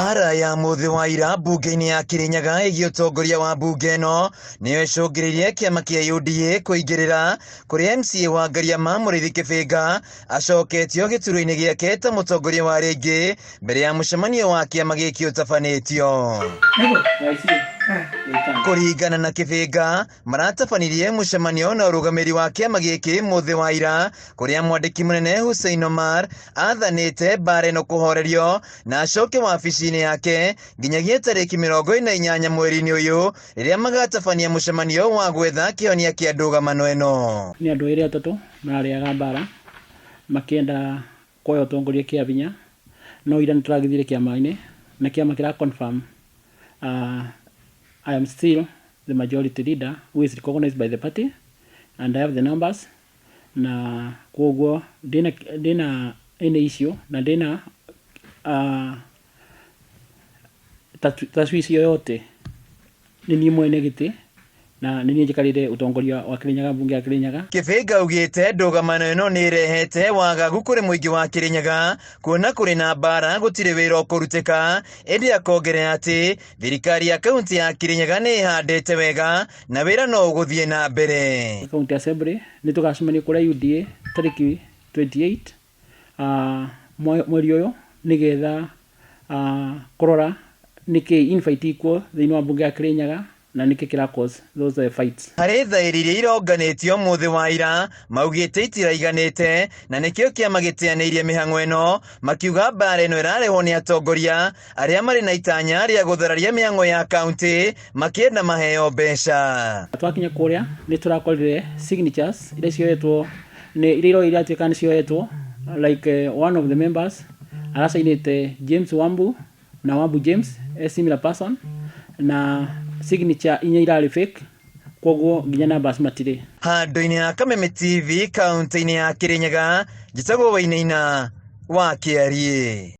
Mbara ya mũthĩ wa ira mbunge-inĩ ya Kirinyaga ĩgiĩ ũtongoria wa mbunge ĩno nĩyo ĩcũngĩrĩirie kĩama kĩa UDA kũingĩrĩra kũrĩa MCA wa Ngariama Mũrĩithi Kĩbĩnga acoketio gĩturwa-inĩ gĩake ta mũtongoria wa rĩngĩ mbere ya mũcemanio wa kĩama gĩkĩ ũtabanĩtio. Kũringana na Kĩbĩnga, maratabanirie mũcemanio na ũrũgamĩrĩri wa kĩama gĩkĩ mũthĩ wa ira kũrĩa mwandĩki mũnene Hussein Omar athanĩte mbara ĩno kũhorerio na acoke wabici-inĩ yake nginyagia tarĩki 48 mweri-inĩ ũyũ rĩrĩa magatabania mũcemanio wa gwetha kĩhonia kĩa ndũgamano ĩno. Nĩ andũ erĩ atatũ mararĩaga mbara makĩenda kuoya ũtongoria kĩa vinya no ira nĩtũragĩthire kĩama-inĩ na kĩama kĩra confirm I am still the majority leader who is recognized by the party and I have the numbers na koguo ndĩna any issue na ndĩna tashwishi yoyote. Nĩ niĩ mwene gĩtĩ na nĩ niĩ njikarĩire ũtongoria wa Kirinyaga, mbunge ya Kirinyaga. Kĩbĩnga augĩte ndũgamano ĩno nĩ ĩrehete wagagu kũrĩ mũingĩ wa Kirinyaga kuona kũrĩ na mbara gũtirĩ wĩra ũkũrutĩka, ĩndĩ akongerera atĩ thirikari ya kaunti ya Kirinyaga nĩ ĩhandĩte wega na wĩra no ũgũthiĩ na mbere. County Assembly nĩ tũgacemania kũrĩa UDA tarĩki 28 mweri ũyũ nĩgetha kũrora nĩkĩ infight ikuo thĩinĩ wa mbunge ya Kirinyaga na nĩkĩ kĩra cause those fights. Harĩ thaĩri iria ironganĩtio mũthĩ wa ira maugĩte itiraiganĩte na nĩkĩo kĩama gĩteanĩirie mĩhang'o ĩno, makiuga mbara ĩno ĩrarehwo nĩ atongoria arĩa marĩ na itanya rĩa gũthararia mĩhang'o ya kaunti makĩenda maheo mbeca. Twakinya kũrĩa nĩ tũrakorire signatures iria cioetwo nĩ iria iratuĩka nĩ cioetwo, like one of the members aracainĩte James Wambu na Wambu James a similar person na signature inya irarĩ fake, koguo nginya numbers matirĩ. Handũ-inĩ ha Kameme TV kaunti-inĩ ya Kirinyaga, njĩtagwo Wainaina wa Kĩariĩ.